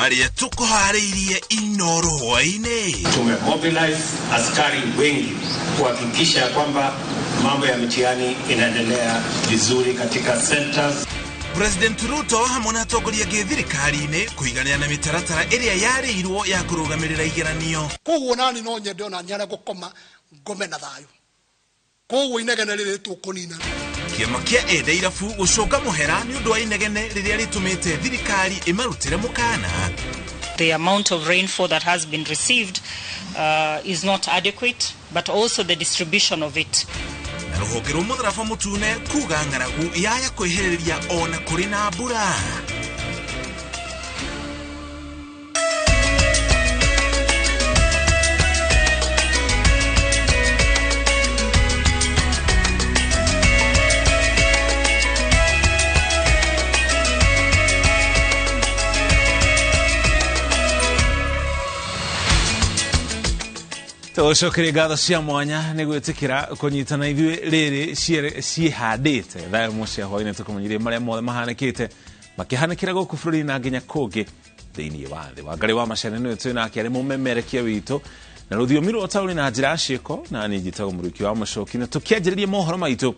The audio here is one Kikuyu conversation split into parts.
Marĩa tũkũharĩirie Inoro hwaĩ-inĩ. Tumemobilize askari wengi kuhakikisha kwamba mambo ya mitihani inaendelea vizuri katika centers. President Ruto hamwe na atongoria angĩ thirikari-inĩ kũiganĩra na mĩtaratara ĩrĩa yarĩirwo ya kũrũgamĩrĩra igeranio. Koguo nani no nyende ona nyare gũkoma ngome na thayũ. Koguo inegene rĩrĩ tũkũnina. Kĩama kĩa enda irabu gũcũnga mũhera nĩ ũndũ wa inegene rĩrĩa rĩtũmĩte thirikari ĩmarutĩre mũkana. The amount of rainfall that has been received is not adequate, but also the distribution of it. Na rũhonge rwa mũtharaba mũtune kuga ng'aragu yaya kwĩhĩrĩria ona kũrĩ na mbura. Tũcokerie ngatho cia mwanya nĩ gwĩtĩkĩra kũnyitana ithuĩ rĩrĩ ciĩhandĩte thaa ĩmwe cia hwaĩ-inĩ tũkũmenyerie marĩa mothe mahanĩkĩte makĩhanĩkĩra gũkũ bũrũri na nginya kũngĩ thĩinĩ wa thĩ. Wangarĩ wa Macene nĩwe twĩ nake arĩ mũmemerekia witũ na rũthiomi rwa ũtaũri na njĩra ya ciĩko, na niĩ njĩtagwo Mũrũki wa Mũcoki. Na tũkĩanjĩrĩria mohoro maitũ,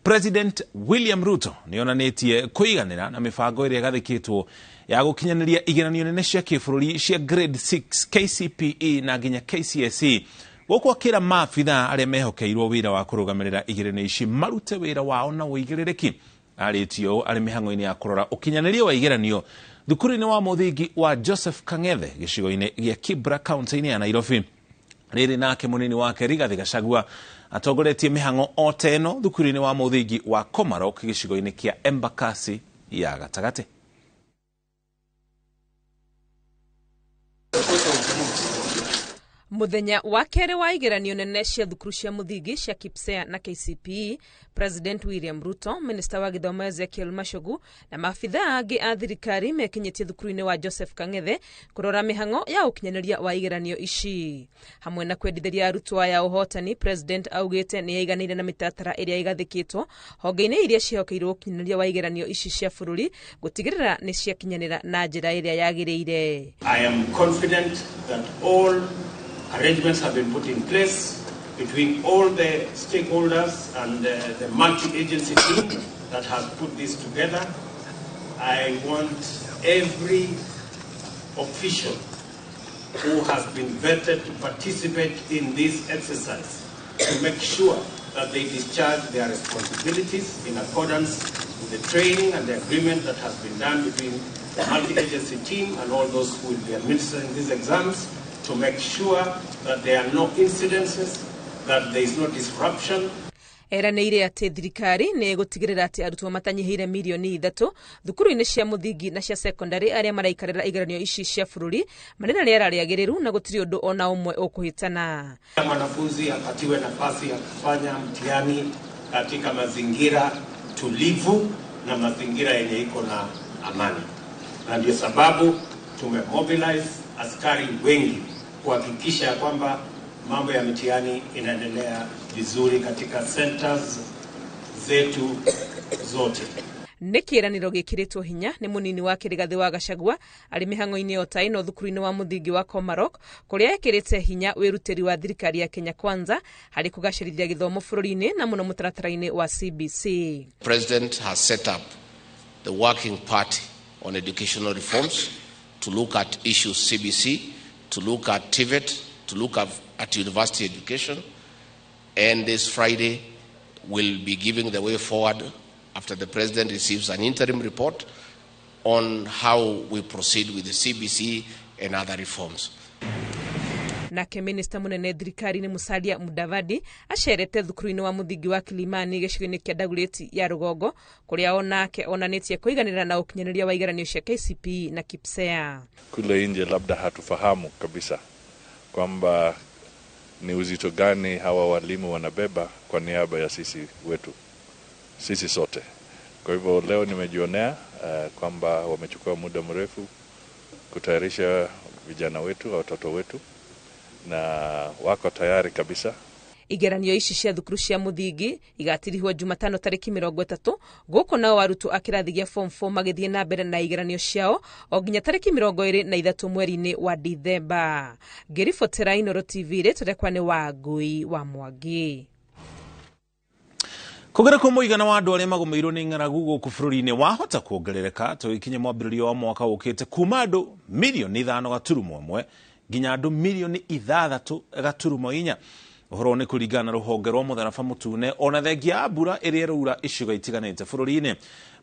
President William Ruto nĩonanĩtie kũiganĩra na mĩbango ĩrĩa ĩgathĩkĩtwo ya gũkinyanĩria igeranio nene cia kĩbũrũri cia grade 6 KCPE na nginya KCSE, gũkũ akĩra maabithaa arĩa mehokeirwo wĩra wa kũrũgamĩrĩra igeranio ici marute wĩra wao na ũigĩrĩrĩki. Arĩtie ũũ arĩ mĩhang'o-inĩ ya kũrora ũkinyanĩria wa igeranio thukuru-inĩ wa mũthingi wa Joseph Kang'ethe gĩcigo-inĩ gĩa Kibra kaunti-inĩ ya Nairobi. Rĩrĩ nake mũnini wake Rigathi Gachagua atongoretie mĩhang'o o ta ĩno thukuru-inĩ wa mũthingi wa Komarok gĩcigo-inĩ kĩa Embakasi ya gatagatĩ. Muthenya wa kerĩ wa igeranio nene cia thukuru cia mũthingi cia KPSEA na KCPE, President William Ruto, Minister wa gĩthomo Ezekiel Machogu na maabithaa angĩ a thirikari mekinyĩtie thukuru-inĩ wa Joseph Kang'ethe kũrora mĩhang'o ya ũkinyanĩria wa igeranio ici. Hamwe na kwendithĩria arutwo aya ũhotani, President augĩte nĩ aiganĩire na mĩtaratara ĩrĩa ĩgathĩkĩtwo honge-inĩ iria ciĩhokeirwo ũkinyanĩria wa igeranio ici cia bũrũri gũtigĩrĩra nĩ ciakinyanĩra na njĩra ĩrĩa yagĩrĩire. I am confident that all arrangements have been put in place between all the stakeholders and the multi-agency team that has put this together. I want every official who has been vetted to participate in this exercise to make sure that they discharge their responsibilities in accordance with the training and the agreement that has been done between the multi-agency team and all those who will be administering these exams, to make sure that there are no incidences, that there is no disruption. Eranĩire atĩ thirikari nĩ ĩgũtigĩrĩra atĩ arutwo matanyihĩire mirioni 3 thukuru-inĩ cia mũthingi na cia secondary arĩa maraikarĩra igeranio ici cia bũrũri marĩ na rĩera rĩagĩrĩru na gũtirĩ ũndũ ona ũmwe ũkũhĩtana. Mwanafunzi apatiwe nafasi ya kufanya mtihani katika mazingira tulivu na mazingira yenye iko na amani, na ndio sababu tumemobilize askari wengi kuhakikisha kwamba mambo ya mitihani inaendelea vizuri katika centers zetu zote. Nĩ kĩĩranĩro gĩkĩrĩtwo hinya nĩ mũnini wa Rigathi wa Gachagua arĩ mĩhang'o-inĩ o ta ĩno thukuru-inĩ wa mũthingi wa Komarok kũrĩa ekĩrĩte hinya wĩrutĩri wa thirikari ya Kenya Kwanza harĩ kũgacĩrithia gĩthomo bũrũri-inĩ na mũno mũtaratara-inĩ wa CBC. President has set up the working party on educational reforms to look at issues CBC, to look at TVET, to look at university education. And this Friday, we'll be giving the way forward after the President receives an interim report on how we proceed with the CBC and other reforms. Nake Minister munene thirikari-inĩ Musalia Mudavadi acerete thukuru-inĩ wa mũthingi wa Kilimani gĩcigo-inĩ kĩa Dagoretti ya rũgongo kũrĩa onake onanĩtie kũiganĩra na ũkinyanĩria wa igeranio cia KCPE na KPSEA. Kule nje labda hatufahamu kabisa kwamba ni uzito gani hawa walimu wanabeba kwa niaba ya sisi wetu, sisi sote. Kwa hivyo leo nimejionea kwamba wamechukua muda mrefu kutayarisha vijana wetu, watoto wetu, na wako tayari kabisa. Igeranio ici cia thukuru cia muthingi igatirihwo Jumatano tariki 30 guku nao arutwo a kirathi gia form 4 magithie na mbere na igeranio ciao o nginya tariki 23 mweri-inĩ wa Dithemba. Ngĩribotera Inooro TV rĩtwa rĩakwa nĩ Wangui wa Mwangi. Kũgera kwa mũigana wa andũ arĩa magũmĩirwo nĩ ng'aragu gũkũ bũrũri-inĩ wahota kuongerereka tũgĩkinya mwambĩrĩrio wa mwaka ũkĩte kuma andũ milioni 5.1 nginya andũ milioni 6.4. Ũhoro nĩ kũringana na rũhonge rwa mũtharaba mũtune ona thengia ya mbura ĩrĩa ĩraura icigo itiganĩte bũrũri-inĩ.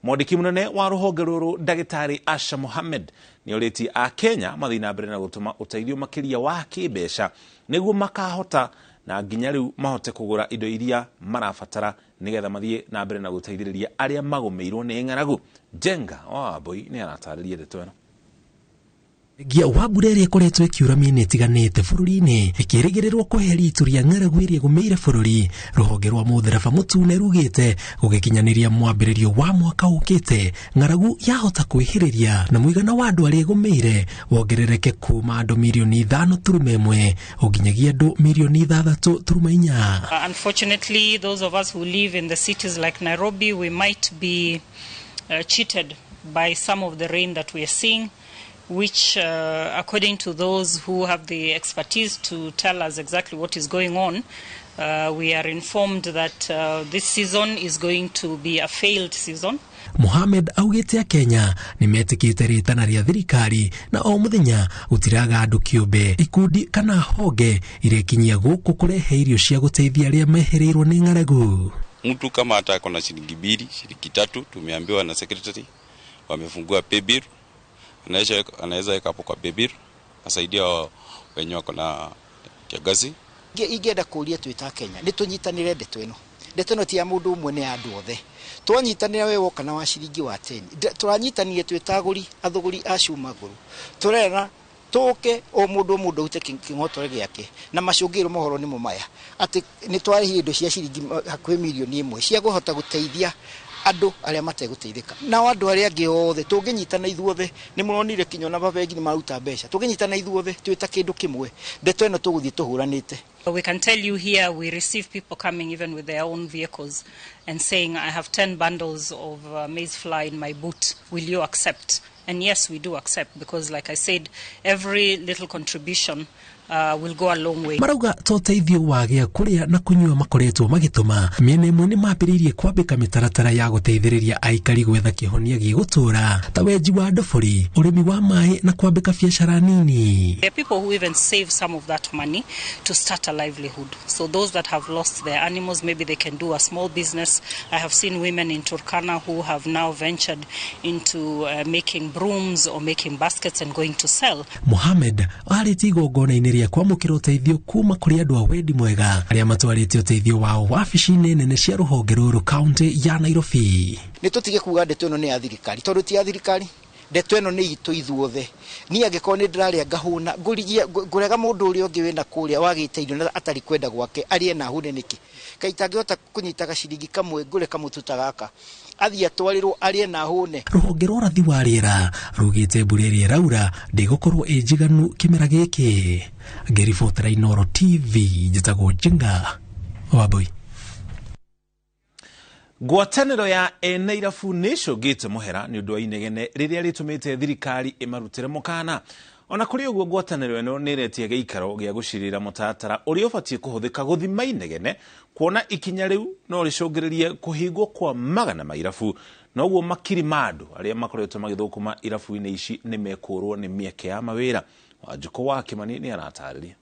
Mwandĩki mũnene wa rũhonge rũrũ ndagĩtarĩ Asha Mohamed nĩorĩtie a Kenya mathiĩ na mbere na gũtũma ũteithio makĩria wa kĩmbeca nĩguo makahota na nginya rĩu mahote kũgũra indo iria marabatara nĩgetha mathiĩ na mbere na gũteithĩrĩria arĩa magũmĩirwo nĩ ng'aragu. Jenga wa Wambui nĩ aratarĩria ndeto ĩno. Thengia wa mbura ĩrĩa ĩkoretwo ĩkiura mĩena ĩtiganĩte bũrũri-inĩ ĩkĩrĩgĩrĩrwo kweheria itu rĩa ng'aragu ĩrĩa ĩgũmĩire bũrũri, rũhonge rwa mũtharaba mũtune rugĩte gũgĩkinyanĩria mwambĩrĩrio wa mwaka ũkĩte ng'aragu yahota kwĩhĩrĩria na mũigana wa andũ arĩa ĩgũmĩire wongerereke kuma andũ milioni 5.1 ũnginyagia andũ milioni 6.4. Unfortunately, those of us who live in the cities like Nairobi, we might be cheated by some of the rain that we are seeing, which according to those who have the expertise to tell us exactly what is going on, we are informed that this season is going to be a failed season. Mohamed augĩte a Kenya nĩmetĩkĩte rĩtana rĩa thirikari na o mũthenya gũtiraga andũ kĩũmbe, ikundi kana honge irekinyia gũkũ kũrehe irio cia gũteithia arĩa mehereirwo nĩ ng'aragu. Mtu kama hata ako na shilingi 2, shilingi 3, tumeambiwa na secretary wamefungua paybill, anaweza weka hapo kwa paybill asaidia wenye wako na kiangazi. Ingĩenda kũria twĩ ta Kenya nĩ tũnyitanĩre ndeto ĩno. Ndeto ĩno ti ya mũndũ ũmwe, nĩ ya andũ othe. Twanyitanĩra we woka na wa ciringi wa 10, tũranyitanire twĩ ta agũri athũgũri a cuma ngũrũ, tũrera tũke o mũndũ o mũndũ aute kĩng'otore gĩake na macũngĩrĩro mohoro nĩmo maya atĩ nĩ twarĩhire indo cia ciringi hakuhĩ milioni 1 cia kũhota gũteithia andũ arĩa mategũteithĩka. Nao andũ arĩa angĩ othe tũngĩnyitana ithuothe, nĩ mũronire kinya ona mabengi nĩ maruta mbeca, tũngĩnyitana ithuothe twĩ ta kĩndũ kĩmwe, ndeto ĩno tũgũthiĩ tũhũranĩte. We can tell you here we receive people coming even with their own vehicles and saying, I have 10 bundles of maize flour in my boot, will you accept? And yes, we do accept, because like I said, every little contribution will go a long way. Marauga to ũteithio wa gĩa kũrĩa na kũnyua makoretwo magĩtũma mĩena ĩmwe nĩ mambĩrĩirie kwambĩka mĩtaratara ya gũteithĩrĩria aikari gwetha kĩhonia gĩgũtũra ta wenji wa ndobori, ũrĩmi wa maĩ na kwambĩka biacara nini. There are people who even save some of that money to start a livelihood. So those that have lost their animals, maybe they can do a small business. I have seen women in Turkana who have now ventured into making brooms or making baskets and going to sell. Mohamed arĩtie igongona-inĩ rĩa kwamũkĩra ũteithio kuma kũrĩ andũ a wendi mwega arĩa matwarĩte ũteithio wao wabici-inĩ nene cia rũhonge rũrũ kaunti ya Nairobi. Nĩ tũtige kuga ndeto ĩno nĩ ya thirikari, tondũ ti ya thirikari, ndeto ĩno nĩ itũ ithuothe. Niĩ angĩkorwo nĩ ndĩrarĩa ngahũna, ngũrega mũndũ ũrĩa ũngĩ wĩna kũrĩa wagĩte irio na atarĩ kwenda gwake arĩe na ahũne nĩkĩ? Kaĩ itangĩhota kũnyita gaciringi kamwe ngũre kamũtu ta gaka athiĩ atwarĩrwo arĩe na ahũne. Rũhonge rwa ũrathi wa rĩera rugĩte mbura ĩrĩa ĩraura ndĩgũkorwo ĩ njiganu kĩmera gĩkĩ. Ngĩribotera Inooro TV njĩtagwo Njenga Wambui. Ngwatanĩro ya ene irabu nĩ ĩcũngĩte mũhera nĩ ũndũ wa inegene rĩrĩa rĩtũmĩte thirikari ĩmarutĩre mũkana. Ona kũrĩ ũguo ngwatanĩro ĩno nĩ ĩretia gĩikaro gĩa gũcirĩra mũtaratara ũrĩa ũbatiĩ kũhũthĩka gũthima inegene, kuona ikinya rĩu no rĩcũngĩrĩrie kũhingwo kwa magana ma irabu, noguo makiri ma andũ arĩa makoretwo magĩthũkũma irabu-inĩ ici nĩ mekũrwo nĩ mĩeke ya mawĩra. Wanjikũ wa Kĩmani nĩ aratarĩria.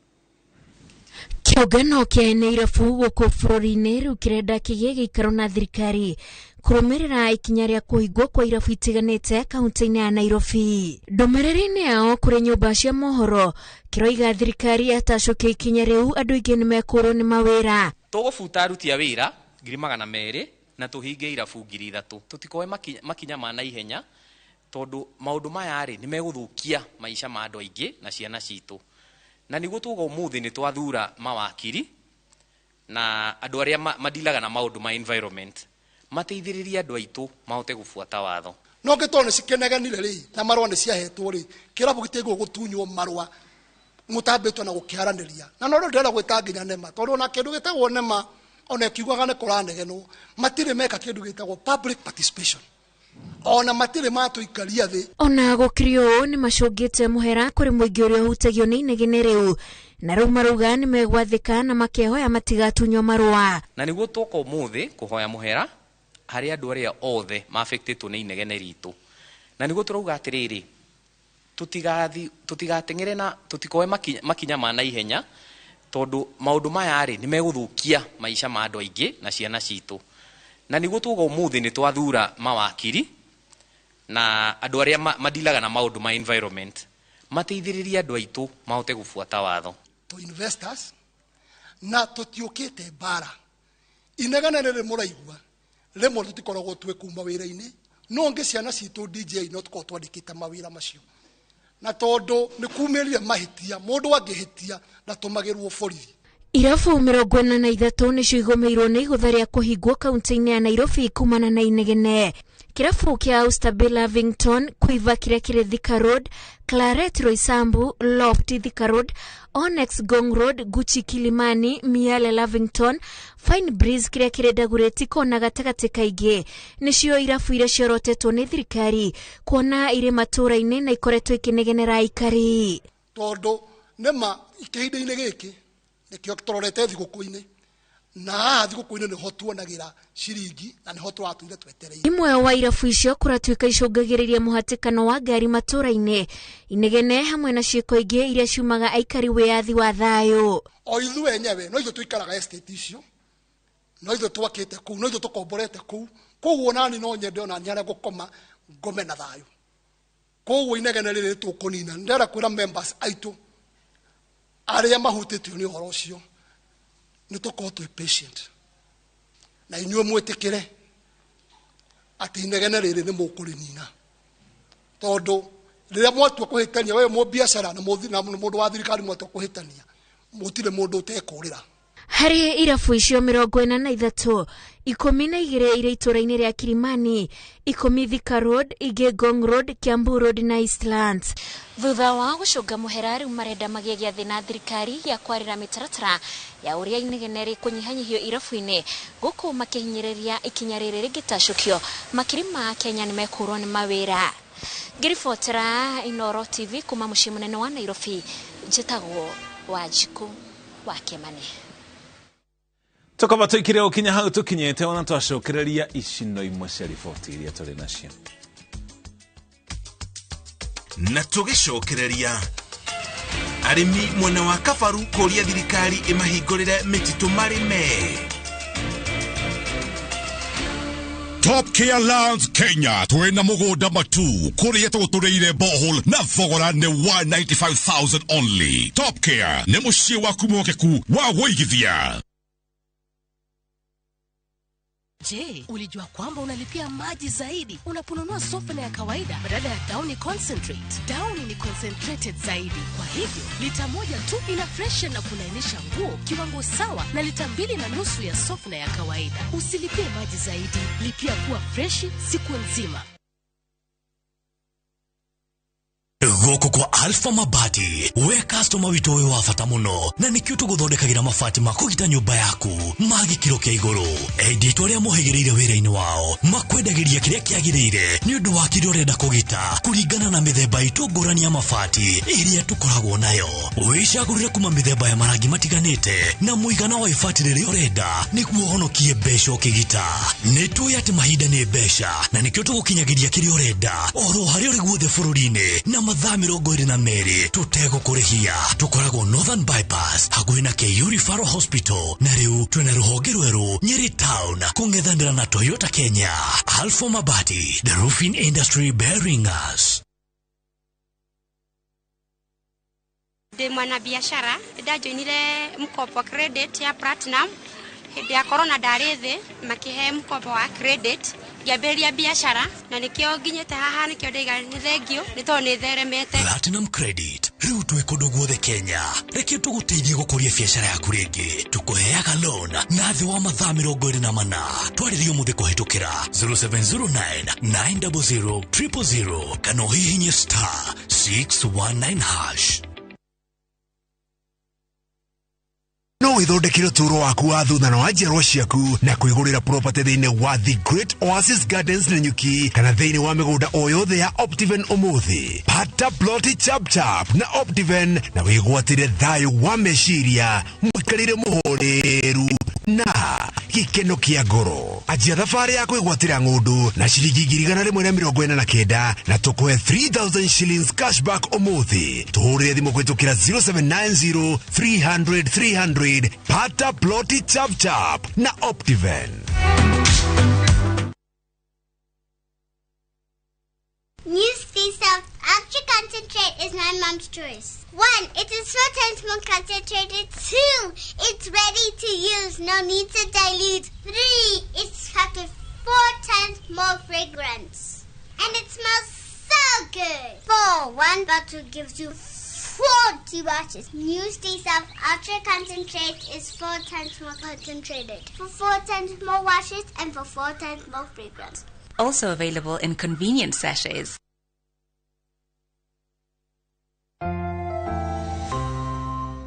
Kĩũngano kĩa ene irabu gũkũ bũrũri-inĩ rĩu kĩrenda kĩgĩe gĩikaro na thirikari kũrũmĩrĩra ikinya rĩa kũhingwo kwa irabu itiganĩte kaunti-inĩ ya Nairobi. Ndũmĩrĩri-inĩ yao kũrĩ nyũmba cia mohoro kĩroiga thirikari yatacũkia ikinya rĩu andũ aingĩ nĩmekũrwo nĩ mawĩra. Tũgũbuta aruti a wĩra 200,000 na tũhinge irabu 3,000. Tũtikoe makinya ma naihenya tondũ maũndũ maya rĩ nĩmegũthũkia maica ma andũ aingĩ na ciana citũ. Na nĩguo tuga ũmũthĩ nĩ twathura mawakiri na andũ arĩa madilaga na maũndũ ma environment mateithĩrĩrie andũ aitũ mahote gũbuata watho. No ngĩtondũ nĩ cikĩnegenire rĩ na marũa nĩ ciahetwo rĩ, kĩrabu gĩtiagĩrĩirwo gũtunywo marũa Mũtambĩtwo na gũkĩaranĩria na no rĩu ndĩrenda gwĩta nginya NEMA, tondũ ona kĩndũ gĩtagwo NEMA ona ĩkiugaga nĩ kũranegenwo, matirĩ meka kĩndũ gĩtagwo public participation, ona matirĩ matũikaria thĩ. Ona gũkĩrĩ ũũ, nĩ macũngĩte mũhera kũrĩ mũingĩ ũrĩa ũhutagio nĩ inegene rĩu, na rĩu marauga nĩ megwathĩka na makehoya matigatunywo marũa. Na nĩguo twoka ũmũthĩ kũhoya mũhera harĩ andũ arĩa othe maafectĩtwo nĩ inegene ritũ, na nĩguo tũrauga atĩrĩrĩ, tũtigateng'ere na tũtikoe makinya ma naihenya, tondũ maũndũ maya rĩ nĩ megũthũkia maica ma andũ aingĩ na ciana citũ. Na nĩguo tuoga ũmũthĩ nĩ twathura mawakiri na andũ arĩa madilaga na maũndũ ma environment mateithĩrĩrie andũ aitũ mahote gũbuata watho. To investors na tũtiũkĩte mbara, inegene rĩrĩ mũraigua rĩmwe tũtikoragwo twĩ kuma wĩra-inĩ, no ngĩ ciana citũ DJ no tũkoragwo twandĩkĩte mawĩra macio, na tondũ nĩ kumĩrire mahĩtia, mũndũ angĩhĩtia ndatũmagĩrwo borithi. Irabu 43 nĩcio igũmĩirwo nĩ igũtha rĩa kũhingwo kaunti-inĩ ya Nairobi kumana na inegene. Kĩrabu kĩa Oyster Lavington, Quiver kĩrĩa kĩrĩ Thika Road, Claret Roysambu, Loft Thika Road, Onyx Ngong Road, Gucci Kilimani, Miale Lavington, Fine Breeze kĩrĩa kĩrĩ Dagoretti Kona gatagatĩ kaingĩ nĩcio irabu iria ciorotetwo nĩ thirikari kuona irĩ matũũra-inĩ na ikoretwo ikĩnegenera aikari. Tondũ nĩma kĩhinda-inĩ gĩkĩ nĩkĩo tũrorete thigũkũ-inĩ, na haha thigũkũ-inĩ nĩho tuonagĩra ciringi na nĩho tũratũire twetereire. Imwe wa irabu icio kũratuĩka icũngagĩrĩria mũhatĩkano wa ngari matũũra-inĩ, inegene hamwe na ciĩko ingĩ iria ciumaga aikari wĩyathi wa thayũ. O ithuĩ enyewe no ithuĩ tũikaraga estate icio, no ithuĩ twakĩte kũu, no ithuĩ tũkomborete kũu, koguo nani no nyende ona niĩ harĩa ngũkoma ngome na thayũ. Koguo inegene rĩrĩ tũkũnina. Ndĩrenda kwĩra members aitũ arĩa mahutĩtio nĩ ũhoro ũcio nĩ tũkorwo twĩ patient na inyuĩ mwĩtĩkĩre atĩ inegene rĩrĩ nĩ mũkũrĩnina, tondũ rĩrĩa mwatua kũhĩtania we mũbiacara na mũndũ wa thirikari mwatua kũhĩtania mũtirĩ mũndũ ũtekũrĩra. Harĩ irabu icio 43, 12 irĩ itũũra-inĩ rĩa Kilimani, 10 Thika Road, ingĩ Ngong Road, Kiambu Road na Eastlands. Thutha wa gũcũnga mũhera rĩu marenda magĩe gĩathĩ na thirikari gĩa kwarĩra mĩtaratara ya ũrĩa inegene rĩkũnyihanyihio irabu-inĩ, gũkũ makĩhinyĩrĩria ikinya rĩrĩ rĩngĩtacũkio makiri ma Kenya nĩmekũrwo nĩ mawĩra. Ngĩribotera Inooro TV kuma mũciĩ mũnene wa Nairobi, njĩtagwo Wanjikũ wa Kĩmani. Tukaba tuikire ukinya hau tukinyete ona twacokereria icino imwe cia riboti iria tũrĩ nacio. Na tũgĩcokereria arĩmi mwena wa Kabaru kũria thirikari ĩmahingũrĩre mĩtitũ marĩme. Top Care Lands Kenya twina mugunda matu kuria tugutureire borehole na thogora ni 195,000 only. Top Care ni muciĩ waku mwokeku wa gũigithia. Je, ulijua kwamba unalipia maji zaidi unaponunua softener ya kawaida badala ya Downy Concentrate? Downy ni concentrated zaidi. Kwa hivyo, lita 1 tu ina freshen na kulainisha nguo kiwango sawa na lita 2.5 ya softener ya kawaida. Usilipie maji zaidi, lipia kuwa freshi siku nzima. Gũkũ kwa Alpha Mabati, we customer witũ ũyũ wa bata mũno, na nĩkĩo tũgũthondekagĩra mabati ma kũgita nyũmba yaku ma gĩkĩro kĩa igũrũ. Endia aitũ arĩa mohĩgĩrĩire wĩra-inĩ wao makwendagĩria kĩrĩa kĩagĩrĩire nĩ ũndũ wa kĩrĩa ũrenda kũgita kũringana na mĩthemba itũ ngũrani ya mabati ĩrĩa tũkoragwo nayo. Wĩcagũrĩre kuma mĩthemba ya marangi matiganĩte na mũigana wa ibati rĩrĩa ũrenda nĩguo ũhonokie mbeca ũkĩgita. Nĩ tũĩ atĩ mahinda nĩ mbeca na nĩkĩo tũgũkinyagĩria kĩrĩa ũrenda oro harĩa ũrĩ guothe bũrũri-inĩ na mathaa 22 tũtegũkũrĩhia. Tũkoragwo Northern Bypass hakuhĩ na KU Referral Hospital, na rĩu twĩna rũhonge rwerũ Nyeri Town kũng'ethanĩra na Toyota Kenya. Alpha Mabati, the roofing industry bearing us. Ndĩ mwanabiashara, ndajoinire mkopo credit ya Platinum hĩndĩ ya corona, ndarĩ thĩ makĩhe mkopo wa credit ngĩambĩrĩria biashara na nĩkĩo nginyĩte haha, nĩkĩo ndaiga nĩ thengio nĩ tondũ nĩ theremete. Platinum Credit rĩu twĩ kũndũ guothe Kenya. Reke tũgũteithie gũkũria biashara yaku rĩngĩ. Tũkũheaga loan na thĩ wa mathaa 24. Twarĩrie ũmũthĩ kũhĩtũkĩra 0709 900 000 kana ũhihinye star 619 hash. Wĩthondekere ũtũũro waku wa thutha na wa njiarwa ciaku na kwĩgũrĩra property thĩinĩ wa The Great Oasis Gardens Nanyuki kana thĩinĩ wa mĩgũnda o yothe ya Optiven ũmũthĩ. Pata ploti chapchap na Optiven na wĩgwatĩre thayũ wa meciria, mũikarĩre mũhoreru na gĩkeno kĩa ngoro. Anjia thabarĩ ya kwĩgwatĩra ng'ũndũ na ciringi 149 na tũkũhe 3000 shillings cashback ũmũthĩ. Tũhũrĩre thimũ kũhĩtũkĩra 0790 300 300. Pata ploti chapchap na Optiven. New Sea Ultra Concentrate is my mom's choice. 1, it is 4 times more concentrated. 2, it's ready to use, no need to dilute. 3, it's packed with 4 times more fragrance. And it smells so good. 4, 1 bottle gives you 40 washes. New Stay Soft Ultra Concentrate is 4 times more concentrated. For 4 times more washes and for 4 times more fragrance. Also available in convenient sachets.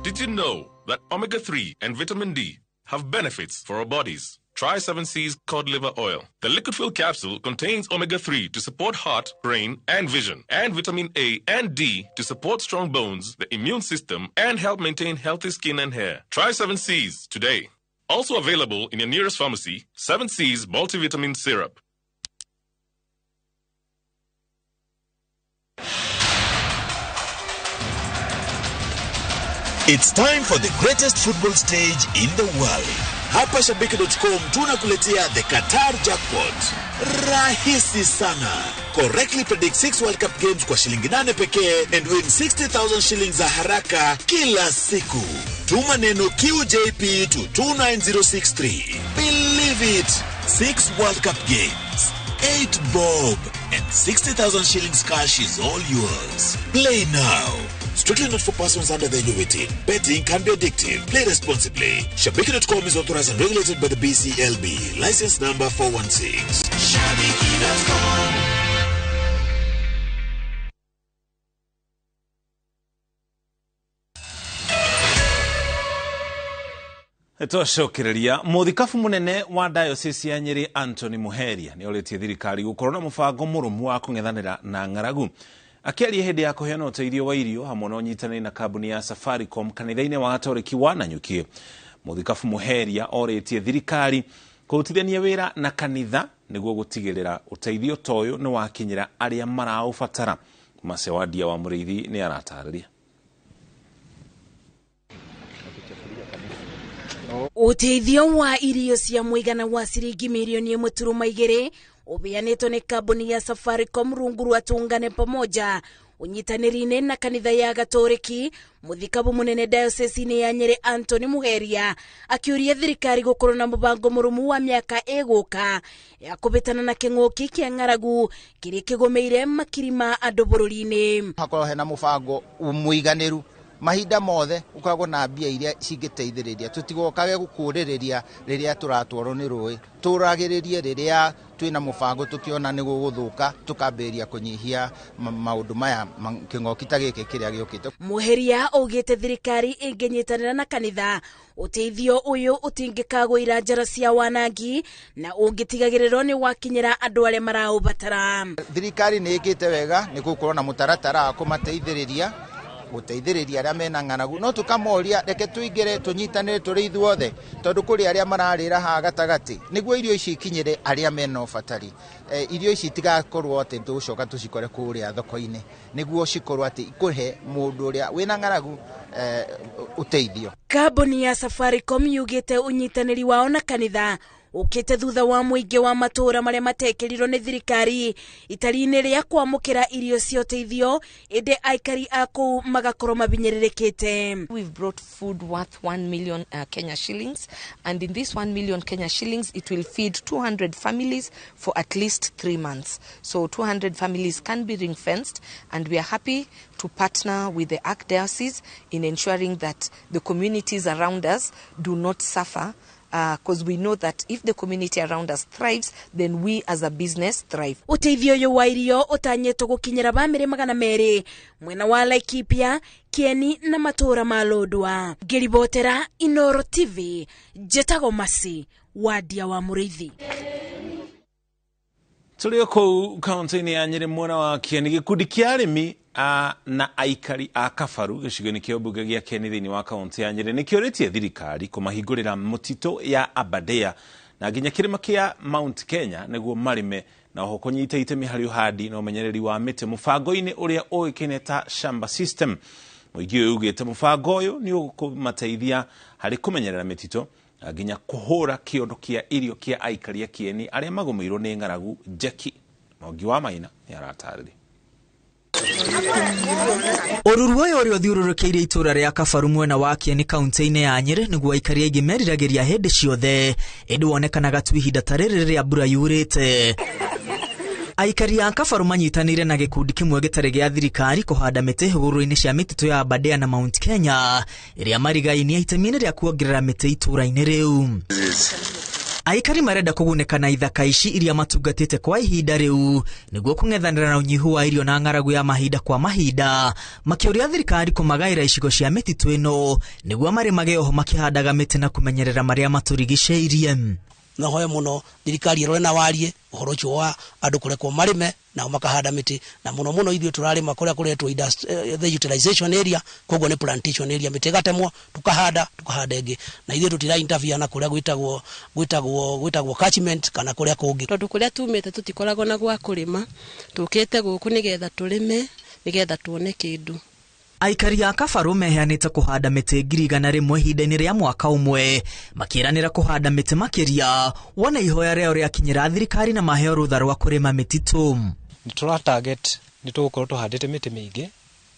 Did you know that omega-3 and vitamin D have benefits for our bodies? Try 7C's cod liver oil. The liquid fill capsule contains omega-3 to support heart, brain, and vision, and vitamin A and D to support strong bones, the immune system, and help maintain healthy skin and hair. Try 7C's today. Also available in your nearest pharmacy, 7C's multivitamin syrup. It's time for the greatest football stage in the world. Hapa Shabiki.com tunakuletea the Qatar Jackpot. Rahisi sana. Correctly predict 6 World Cup games kwa shilingi 8 pekee and win 60,000 shillings za haraka kila siku. Tuma neno QJP to 29063. Believe it. 6 World Cup games, 8 bob, and 60,000 shillings cash is all yours. Play now. Strictly not for persons under the age of 18. Betting can be addictive. Play responsibly. Shabiki.com is authorized and regulated by the BCLB. License number 416. Shabiki.com. Twacokereria muthikabu munene wa diocese ya Nyeri Anthony Muheria ni oritie thirikari gukorwo na mubango murumu wa kung'ethanira na ng'aragu. Akiaria hindi ya kuheana uteithio wa irio hamwe na unyitanĩri na kambuni ya Safaricom kanitha-inĩ wa Gatoreki wa Nanyuki, muthikabu Muheria oritie thirikari kũrutithania wĩra na kanitha nĩguo gũtigĩrĩra ũteithio ta ũyũ nĩ wakinyĩra arĩa maraũbatara. Macewadia wa Mũrĩithi nĩ aratarĩria. Uteithio wa irio cia mũigana wa ciringi mirioni 1.2 ubeanĩtwo nĩ kambuni ya Safaricom rungu rwa Tuungane Pamoja unyitanĩri-inĩ na kanitha ya Gatoreki. Muthikabu munene diocese-inĩ ya Nyeri Anthony Muheria akiuria thirikari gukorwo na mubango murumu wa miaka ĩgũka ya kũbĩtana na kĩng'ũki kĩa ng'aragu kĩrĩa kĩgũmĩire makiri ma andũ bũrũri-inĩ. Hakorwo hena mũbango mũiganĩru mahinda mothe ukoragwo na mbia iria cingĩteithĩrĩria, tũtigokage gũkũrĩrĩria rĩrĩa tũratwarwo nĩ rũĩ, tũragĩrĩrie rĩrĩa twĩna mũbango tũkĩona nĩ gũgũthũka tũkambĩrĩria kũnyihia maũndũ maya kĩng'oki ta gĩkĩ kĩrĩa gĩũkĩte. Muheria augĩte thirikari ĩngĩnyitanĩra na kanitha ũteithio ũyũ ũtingĩkagũira njara cia wanangi na ũngĩtigagĩrĩrwo nĩ wakinyĩra andũ arĩa maraũbatara. Thirikari nĩ ĩkĩte wega nĩ gũkorwo na mũtaratara wa kũmateithĩrĩria gũteithĩrĩria arĩa mena ng'aragu, no tũkamoria reke tũingĩre tũnyitanĩre tũrĩ ithuothe tondũ kũrĩ arĩa mararĩra haha gatagatĩ nĩguo irio ici ikinyĩre arĩa mena ũbatari. Irio ici itigakorwo atĩ tũgũcoka tũcikore kũrĩa thoko-inĩ, nĩguo cikorwo atĩ ikũhe mũndũ ũrĩa wĩna ng'aragu ũteithio. Kambuni ya Safaricom yugĩte ũnyitanĩri wao na kanitha ukite thutha wa mũingĩ wa matũũra marĩa matekĩrirwo nĩ thirikari itari-inĩ rĩa kwamũkĩra irio cia ũteithio, ĩndĩ aikari a kũu magakorwo mabinyĩrĩrĩkĩte. We've brought food worth 1 million Kenya shillings, and in this 1 million Kenya shillings it will feed 200 families for at least 3 months. So 200 families can be ring fenced, and we are happy to partner with the Archdiocese in ensuring that the communities around us do not suffer because we know that if the community around us thrives, then we as a business thrive. Ũteithio ũyũ wa irio ũtanyĩtwo gũkinyĩra bamĩrĩ 200 mwena wa Laikipia, Kieni na matũũra ma Lodwar. Ngĩribotera Inoro TV, njĩtagwo Masi Wadia wa Mũrĩithi. Tũrĩ o kũu kaunti-inĩ ya Nyĩrĩ mwena wa Kieni, gĩkundi kĩa arĩmi na aikari a Kabaru gĩcigo-inĩ kĩa ũmbunge gĩa Kieni thĩinĩ wa kaunti ya Nyĩrĩ nĩkĩũrĩtie thirikari kũmahingũrĩra mũtitũ ya Aberdare na nginya kĩrĩma kĩa Mount Kenya nĩguo marĩme na oho kũnyita itemi harĩ ũhandi na ũmenyereri wa mĩtĩ mũbango-inĩ ũrĩa ũĩkaine ta Shamba System. Mũingĩ ũyũ ugĩte mũbango ũyũ nĩ ũkũmateithia harĩ kũmenyerera mĩtitũ na nginya kũhũra kĩondo kĩa irio kĩa aikari a Kieni arĩa magũmĩirwo nĩ ng'aragu. Jackie Mwangi wa Maina nĩ aratarĩria. Ũruru ũyũ ũrĩa ũthiũrũrũkĩirie itũũra rĩa Kabaru mwena wa Kieni kaunti-inĩ ya Nyĩrĩ nĩguo aikari aingĩ meriragĩria hĩndĩ ciothe, ĩndĩ wonekanaga tu ihinda ta rĩrĩ rĩrĩa mbura yurĩte. Aikari a Kabaru manyitanĩire na gĩkundi kĩmwe gĩtarĩ gĩa thirikari kũhanda mĩtĩ hũgũrũrũ-inĩ cia mĩtitũ ya Aberdare na Mount Kenya ĩrĩa marigainie itemi-inĩ rĩa kuongerera mĩtĩ itũũra-inĩ rĩu. Aikari marenda kũgunĩka na ithaka ici iria matungatĩte kwa ihinda rĩu nĩguo kũng'ethanĩra na ũnyihu wa irio na ng'aragu ya mahinda kwa mahinda, makĩũria thirikari kũmagaĩra icigo cia mĩtitũ ĩno nĩguo marĩmage oho makĩhandaga mĩtĩ na kũmenyerera marĩa matũrigicĩirie. No hoye muno thirikari ĩrore na warie ũhoro ũcio wa andũ kũrekwo marĩme nao makahanda mĩtĩ, na mũno mũno ithuĩ tũrarĩma kũrĩa kũretwo the utilization area, koguo nĩ plantation area, mĩtĩ ĩgatemwo tukahanda ĩngĩ, na ithuĩ tũtira interfere na kũrĩa gwĩtagwo catchment kana kũrĩa kũngĩ, tondũ kũrĩa tumĩte tũtikoragwo na gwa kũrĩma, tũkĩte gũkũ nĩgetha tũrĩme nĩgetha tuone kĩndũ. Aikari a Kabaru meheanĩte kũhanda mĩtĩ 100,000 ihinda-inĩ rĩa mwaka ũmwe, makĩranĩra kũhanda mĩtĩ makĩria wona ihoya rĩao rĩakinyĩra thirikari na maheo rũtha rwa kũrĩma mĩtitũ. Nĩ tũra target nĩ tũgũkorwo tũhandĩte mĩtĩ mĩingĩ,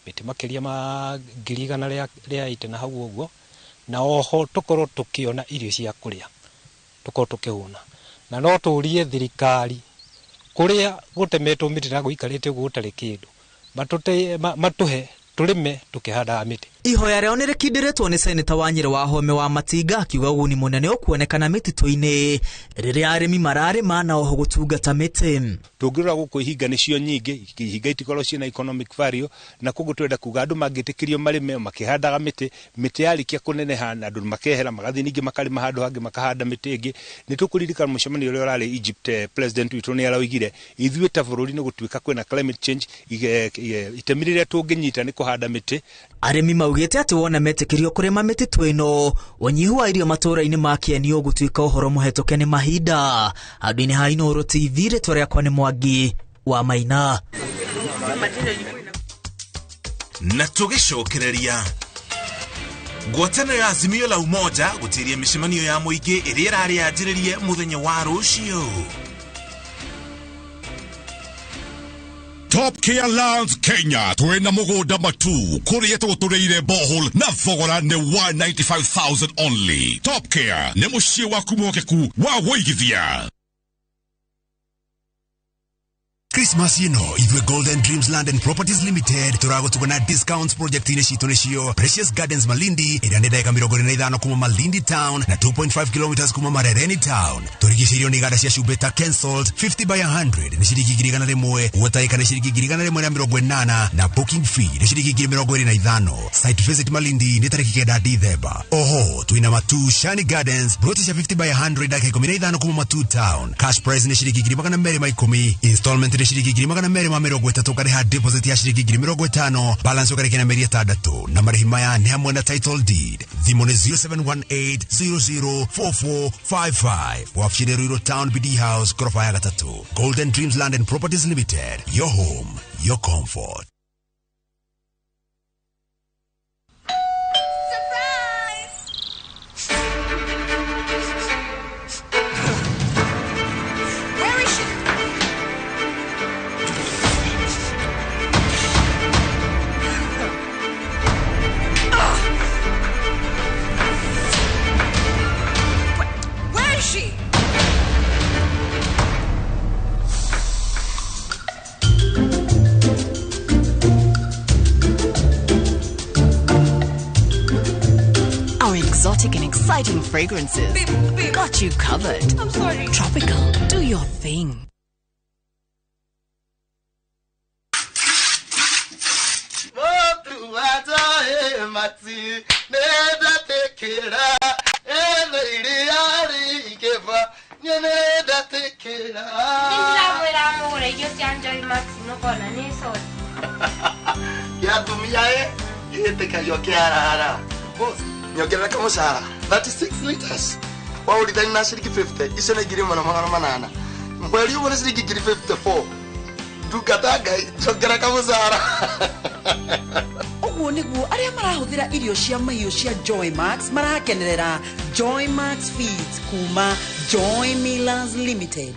mĩtĩ makĩria ma 180,000 na hau ũguo, na oho tũkorwo tũkĩona irio cia kũrĩa, tũkorwo tũkĩhũna. Na no tũrie thirikari kũrĩa gũtemetwo mĩtĩ na gũikarĩte ũguo gũtarĩ kĩndũ, matũhe tũrĩme tũkĩhandaga mĩtĩ. Ihoya rĩao nĩrĩkindĩrĩtwo nĩ seneta wa Nyĩrĩ wa Home wa Matinga akiuga ũguni mũnene ũkuonekana mĩtitũ-inĩ rĩrĩa arĩmi mararĩma na oho gũtungata mĩtĩ. Tũngĩrora gũkũ ihinga nĩcio nyingĩ, ihinga itikorwo ciĩna economic value, na koguo twenda kuga andũ mangĩtĩkĩrio marĩme makĩhandaga mĩtĩ, mĩtĩ yarĩkia kũneneha na andũ makehera magathiĩ ningĩ makarĩma handũ hangĩ makahanda mĩtĩ ĩngĩ. Nĩ tũkũririkana mũcemanio ũrĩa ũrarĩ Egypt, president witũ nĩ araugire ithuĩ ta bũrũri nĩ gũtuĩka kwĩna climate change, itemi rĩrĩa tũngĩnyita nĩ kũhanda mĩtĩ. Arĩmi maugĩte atĩ wona metĩkĩrio kũrĩma mĩtitũ ĩno, ũnyihu wa irio matũũra-inĩ ma Kieni ũgũtuĩka ũhoro mũhetũke nĩ mahinda. Handũ-inĩ ha Inooro TV, rĩtwa rĩakwa nĩ Mwangi wa Maina. Na tũgĩcokereria ngwatanĩro ya Azimio la Umoja gũtĩria mĩcemanio ya mũingĩ ĩrĩa ĩrarĩ yanjĩrĩrie mũthenya wa rũciũ. Top Care Lands Kenya twina mugunda matu kuria tuguturiire borehole na thogora ni 195,000 only. Top Care ni muciĩ waku mwokeku wa wũigithia. Christmas ino ithuĩ Golden Dreams Land and Properties Limited tũragũtuga na discounts project-inĩ citũ nĩcio Precious Gardens Malindi ĩrĩa nĩ ndagĩka 45 kuma Malindi Town na 2.5 kilometers kuma Marereni Town. Tũrigicĩirio nĩ iganda cia cumbĩ ta Kensalt 50 by 100 nĩ ciringi 101, Water nĩ ciringi 180 na booking fee nĩ ciringi 25. Site visit Malindi nĩ tarĩki 9 Dithemba. Oho twina Matu Shani Gardens ploti cia 50 by 100 ndagĩka 15 kuma Matu Town. Cash price nĩ ciringi 210, installment nĩ ciringi 230, ũkarĩha deposit ya ciringi 50,000, balance ũkarĩkia na mĩeri 6, na marĩhi maya nĩ hamwe na title deed. Thimũ nĩ 0718004455. Wabici nĩ Ruiru Town, BD House, ghorofa ya 3. Golden Dreams Land and Properties Limited, your home, your comfort. aromatic and exciting fragrances. Got you covered. I'm sorry. Tropical, do your thing. Ndĩramwĩra mũgũre irio cia Joy Max nĩũkona nĩ soda. Gĩatumia ĩ gĩtĩkagio kĩarara. Boss, nyongerera kamũcara 36 liters. Waũrithania na ciringi 50, icio nĩ 1800. Mweri ũmwe nĩ ciringi 54. Ndungata Ngai, njongerera kamũcara. Ũguo nĩguo arĩa marahũthĩra irio cia mahiũ cia Joy Max marakenerera Joy Max Feeds kuma Joy Millers Limited.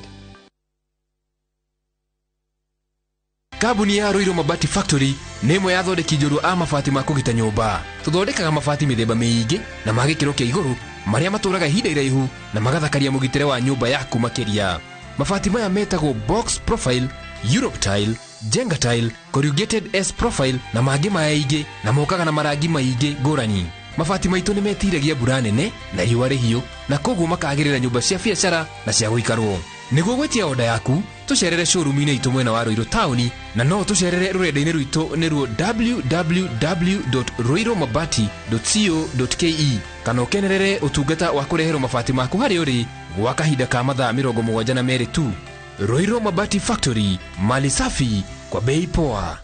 Kambuni ya Ruiru Mabati Factory nĩ ĩmwe ya athondeki njorua a mabati ma kũgita nyũmba. Tũthondekaga mabati mĩthemba mĩingĩ na ma gĩkĩro kĩa igũrũ marĩa matũraga ihinda iraihu na magathakaria mũgitĩre wa nyũmba yaku makĩria. Mabati maya metagwo box profile, Europe tile, Jenga tile, corrugated S profile na mangĩ maingĩ na mokaga na marangi maingĩ ngũrani. Mabati maitũ nĩ metiragia mbura nene na riũa rĩhiũ na koguo makagĩrĩra nyũmba cia biacara na cia gũikarwo. Nĩguo gwĩtia oda yaku, tũcerere showroom-inĩ itũ mwena wa Ruiru taũni na no tũcerere rũrenda-inĩ rwitũ nĩruo www.ruirumabati.co.ke kana ũkenerere ũtungata wa kũreherwo mabati maku harĩa ũrĩ gwa kahinda ka mathaa 72 tu. Ruiru Mabati Factory, mali safi kwa bei poa.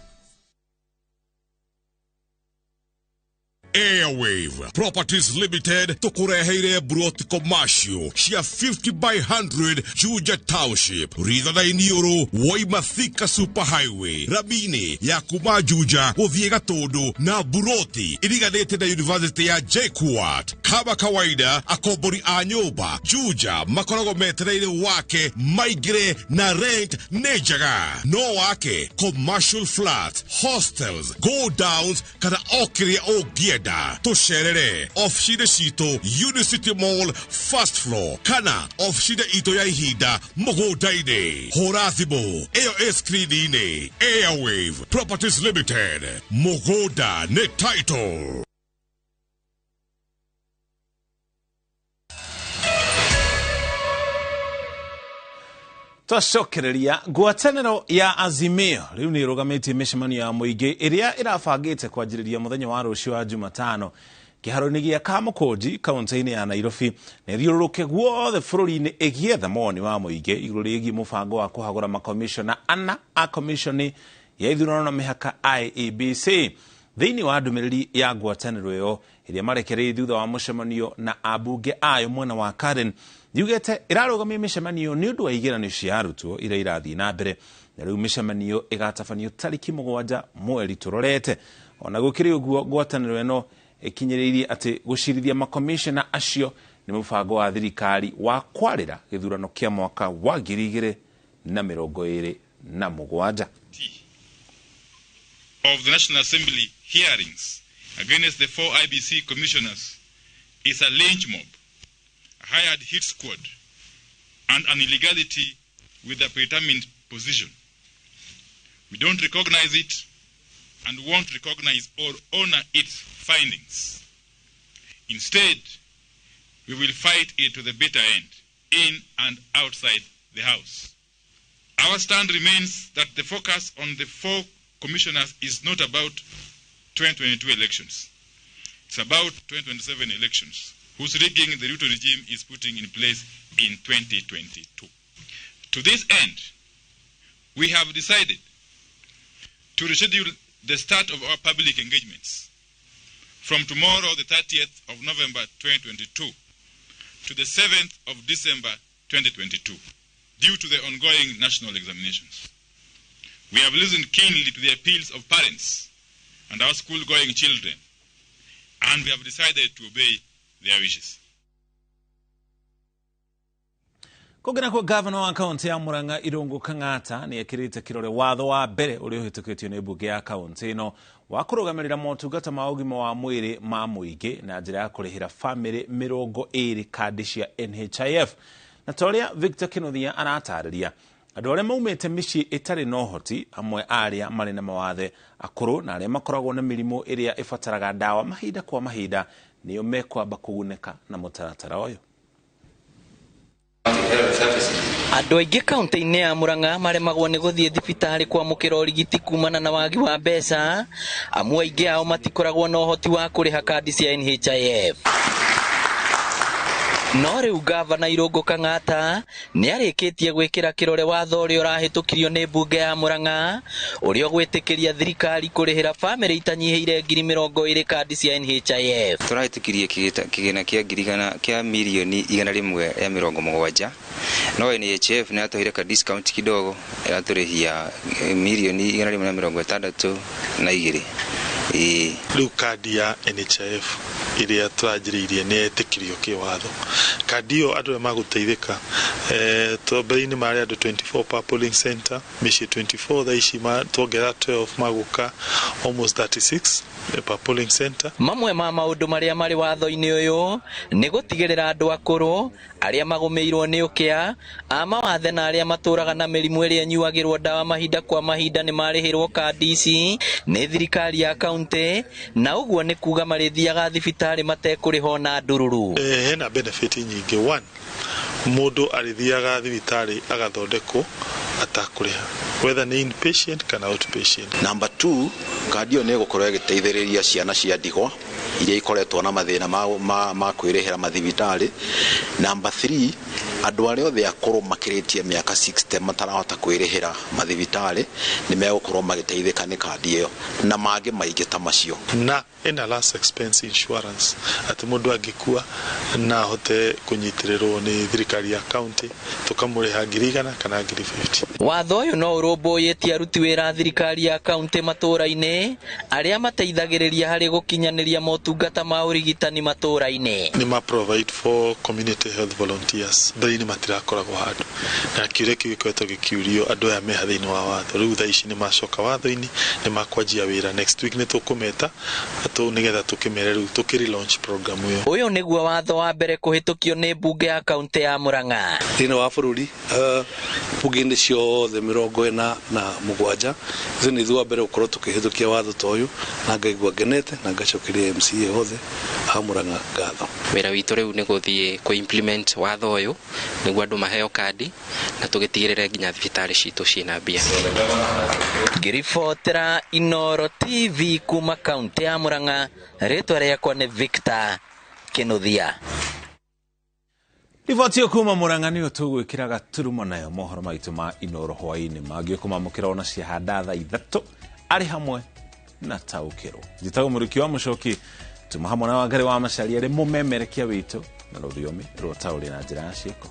Airwave Properties Limited tukureheire broti commercial cia 50 by 100 Juja Township Rithanai Uru woima Thika Super Highway ramini ya kuma Juja guthie Gatundu na buroti iriganite na University ya JKUAT. Kama kawaida akombori a nyumba Juja makoragwo metereire wake maingire na rent nĩ njega no wake commercial flat hostels go downs kana o kĩrĩa ũngĩenda. Tũcerere ofici-inĩ citũ Unicity Mall first floor kana ofici-inĩ itũ ya ihinda mũgũnda-inĩ. Hũra thimũ ĩyo ĩ screen-inĩ. Airwave Properties Limited, mũgũnda nĩ title. Twacokereria ngwatanĩro ya Azimio rĩu nĩ ĩrũgamĩtie mĩcemanio ya mũingĩ ĩrĩa ĩrabangĩte kwanjĩrĩria mũthenya wa rũciũ wa Jumatano kĩharo-inĩ gĩa Kamũkũnji kaunti-inĩ ya Nairobi na ĩthiũrũrũke guothe bũrũri-inĩ ĩgĩetha mawoni wa mũingĩ igũrũ rĩgiĩ mũbango wa kũhagũra makomishona ana a komishoni ya ithurano na mĩhaka IEBC. Thĩinĩ wa ndũmĩrĩri ya ngwatanĩro ĩyo ĩrĩa marekereirie thutha wa mũcemanio na ambunge ayo mwena wa Karen yugĩte ĩrarũgamia mĩcemanio nĩ ũndũ wa igeranio cia arutwo iria irathiĩ na mbere na rĩu mĩcemanio ĩgatabanio tarĩki 7 mweri tũrorete. Ona gũkĩrĩ ũguo ngwatanĩro ĩno ĩkinyĩrĩirie atĩ gũcirithia makomishona acio nĩ mũbango wa thirikari wa kwarĩra gĩthurano kĩa mwaka wa 2027. Of the National Assembly hearings against the 4 IBC commissioners is a lynch mob, a hired hit squad, and an illegality with a predetermined position. We don't recognize it and won't recognize or honor its findings. Instead, we will fight it to the bitter end, in and outside the House. Our stand remains that the focus on the 4 commissioners is not about 2022 elections. It's about 2027 elections, whose rigging the Ruto regime is putting in place in 2022. To this end, we have decided to reschedule the start of our public engagements from tomorrow, the 30th of November 2022, to the 7th of December 2022, due to the ongoing national examinations. We have listened keenly to the appeals of parents and our school-going children, and we have decided to obey their wishes. Kũngĩ kwa gavana wa kaunti ya Murang'a Irungu Kang'ata nĩ ekĩrĩte kĩrore watho wa mbere ũrĩa ũhĩtũkĩtio nĩ mbunge ya kaunti ĩno wa kũrũgamĩrĩra motungata ma ũgima wa mwĩrĩ ma mũingĩ na njĩra ya kũrĩhĩra bamĩrĩ 20 kandi cia NHIF. Na ta ũrĩa Victor Kinuthia aratarĩria, andũ arĩa maumĩte mĩciĩ ĩtarĩ na ũhoti amwe arĩa marĩ na mawathe akũrũ na arĩa makoragwo na mĩrimũ ĩrĩa ĩbataraga ndawa mahinda kwa mahinda Nĩo mekwamba kũgunĩka na mũtaratara ũyũ. Andũ aingĩ kaunti-inĩ ya Murang'a maremagwo nĩ gũthiĩ thibitarĩ kwamũkĩra ũrigiti kumana na wagi wa mbeca, amu aingĩ ao matikoragwo na ũhoti wa kũrĩha kandi cia NHIF. No rĩu gavana Irũngũ Kang'ata nĩarĩkĩtie gwĩkĩra kĩrore watho ũrĩa ũrahĩtũkirio nĩ mbunge ya Murang'a ũrĩa ũgwĩtĩkĩria thirikari kũrĩhĩra bamĩrĩ itanyihĩire 20,000 kandi cia NHIF. Tũrahĩtũkirie kĩgĩna kĩa 100,000 kĩa mirioni 170, no NHIF nĩ yatũheire ka discount kidogo ĩratũrĩhia mirioni 162. Rĩu kandi ya NHIF ĩrĩa tũranjĩrĩirie nĩ yetĩkĩrio kĩwatho. Kandi ĩyo andũ arĩa magũteithĩka mbere-inĩ marĩ andũ 24 per polling center, mĩciĩ 24, thaa ici tuongerera 12 magũka almost 36 per polling center. Mamwe ma maũndũ marĩa marĩ watho-inĩ ũyũ nĩ gũtigĩrĩra andũ akũrũ arĩa magũmĩirwo nĩ ũkĩa, a mawathe na arĩa matũraga na mĩrimũ ĩrĩa ĩnyuagĩrwo ndawa mahinda kwa mahinda nĩ marĩhĩrwo kandi ici nĩ thirikari ya kaunti, na ũguo nĩ kuga marĩthiaga thibitarĩ matekũrĩha ona ndururu. Hena benefit nyingĩ. One, mũndũ arĩthiaga thibitarĩ agathondekwo atakũrĩha, whether nĩ inpatient kana outpatient. Number 2, kandi ĩyo nĩ ĩgũkorwo ĩgĩteithĩrĩria ciana cia ndigwa iria ikoretwo na mathĩna ma kwĩrĩhĩra mathibitarĩ. Number 3, andũ arĩa othe akũrũ makĩrĩtie mĩaka 60 matarahota kwĩrĩhĩra mathibitarĩ nĩ megũkorwo magĩteithĩka nĩ kandi ĩyo na mangĩ maingĩ ta macio. Na ĩna last expense insurance atĩ mũndũ angĩkua na ahote kũnyitĩrĩrwo nĩ thirikari ya county tũkamũrĩha 100,000 kana 50,000. Watho ũyũ no ũrũmbũyĩtie aruti wĩra a thirikari ya kaunti matũũra-inĩ arĩa mateithagĩrĩria harĩ gũkinyanĩria motungata ma ũrigitani matũũra-inĩ. Nĩ ma provide for community health volunteers mbere-inĩ matirakoragwo handũ, na kĩũria kĩu gĩkoretwo gĩkĩũrio andũ aya meha thĩinĩ wa watho. Rĩu thaa ici nĩ macoka watho-inĩ, nĩ makwanjia wĩra next week nĩ tũkũmeta nĩgetha tũkĩmere rĩu tũkĩ launch program ĩyo. Ũyũ nĩguo watho wa mbere kũhĩtũkio nĩ mbunge ya kaunti ya Murang'a. Thĩinĩ wa bũrũri mbunge-inĩ ciothe 47 ithuĩ nĩ ithuĩ wa mbere gũkorwo tũkĩhĩtũkia watho ta ũyũ, na ngaigua ngenete na ngacokeria MCA othe a Murang'a ngatho. Wĩra witũ rĩu nĩ gũthiĩ kũ implement watho ũyũ nĩguo andũ maheo kandi na tũgĩtigĩrĩre nginya thibitarĩ citũ ciĩna mbia. Ngĩribotera Inooro TV kuma kaunti ya Murang'a, rĩtwa rĩakwa nĩ Victor Kinuthia. Riboti kuma Murang'a nĩyo tũgwĩkĩra gaturumo nayo mohoro maitũ ma Inooro hwaĩ-inĩ mangĩ kũmamũkĩra ona ciahanda thaa 3 arĩ hamwe na taũkĩrwo. Njĩtagwo Mũrĩki wa Mũcoki, tuma hamwe na Wangari wa Macharia arĩ mũmemerekia witũ na rũthiomi rwa taũri na njĩra ya ciĩko.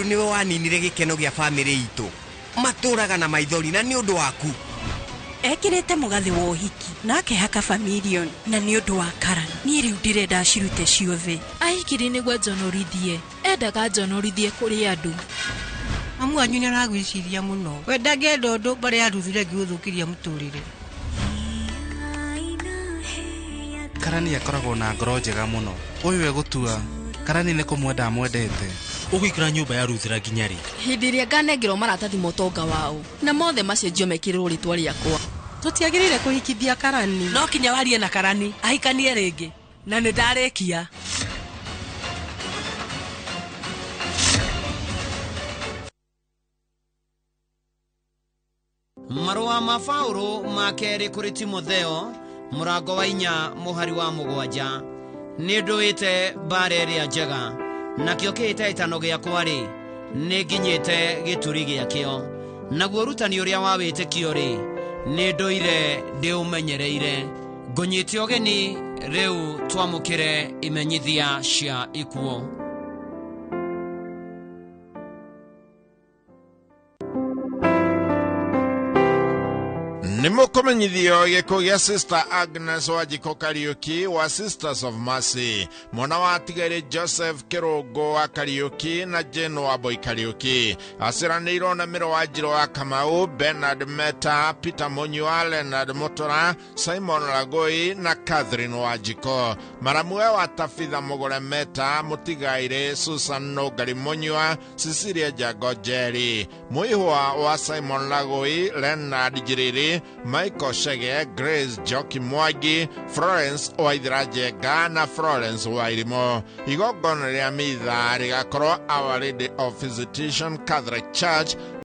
Niwe waninire gĩkeno gĩa bamĩrĩ itũ, matũraga na maithori na nĩ ũndũ waku. Ekĩrĩte mũgathĩ wa ũhiki na akehaka bamirioni na nĩ ũndũ wa Karan. Niĩ rĩu ndĩrenda acirute ciothe. Ahikiri nĩguo njonorithie, endaga njonorithie kũrĩ andũ. Mamu wanyu nĩaragwĩciria mũno, we ndangĩenda ũndũ mbarĩ ya Ruth ngĩgũthũkĩria mũtũrĩre. Karani akoragwo na ngoro njega mũno, ũyũ egũtua Karani nĩ kũmwenda amwendete. Ũgũikara nyũmba ya Ruth nginya rĩ? Hĩndĩ ĩrĩa nganengerwo maratathi ma ũtonga wao na mothe macenjio mekĩrĩrwo rĩtwa rĩakwa. Tũtiagĩrĩire kũhikithia Karani. No kinya warie na Karani ahikanie rĩngĩ na nĩ ndarĩkia. Marũa ma Paũlũ ma kerĩ kũrĩ Timotheo mũrango wa 4 mũhari wa 7. Nĩ ndũĩte mbara ĩrĩa njega, nakĩo kĩhĩtahĩtano gĩakwa-rĩ, nĩ nginyĩte gĩturi gĩakĩo, naguo ũrutani ũrĩa wa wĩtĩkio-rĩ, nĩ ndũire ndĩũmenyereire. Ngũnyite ũgeni rĩu twamũkĩre imenyithia cia ikuũ. Nĩ mũkũmenyithio gĩkuũ gĩa Sister Agnes Wanjikũ Kariũki wa Sisters of Mercy, mwana wa atigaire Joseph Kĩrũngũ wa Kariũki na Jane Wambui Kariũki, aciaranĩirwo na Mĩro Wanjirũ wa Kamau, Bernard Meta, Peter Munyua, Leonard Mutura, Simon Lagoi na Catherine Wanjikũ, maramue wa Tabitha Mũgũre Meta, mũtigaire Susan Nũngari Munyua, Cecilia Njango Njeri, mũihwa wa Simon Lagoi, Leonard Njiriri, Michael Chege, Grace Njoki Mwangi, Florence Waithera Njenga na Florence Wairimo. Igongona rĩa mitha rĩgakorwo Our Lady of Visitation Catholic Church.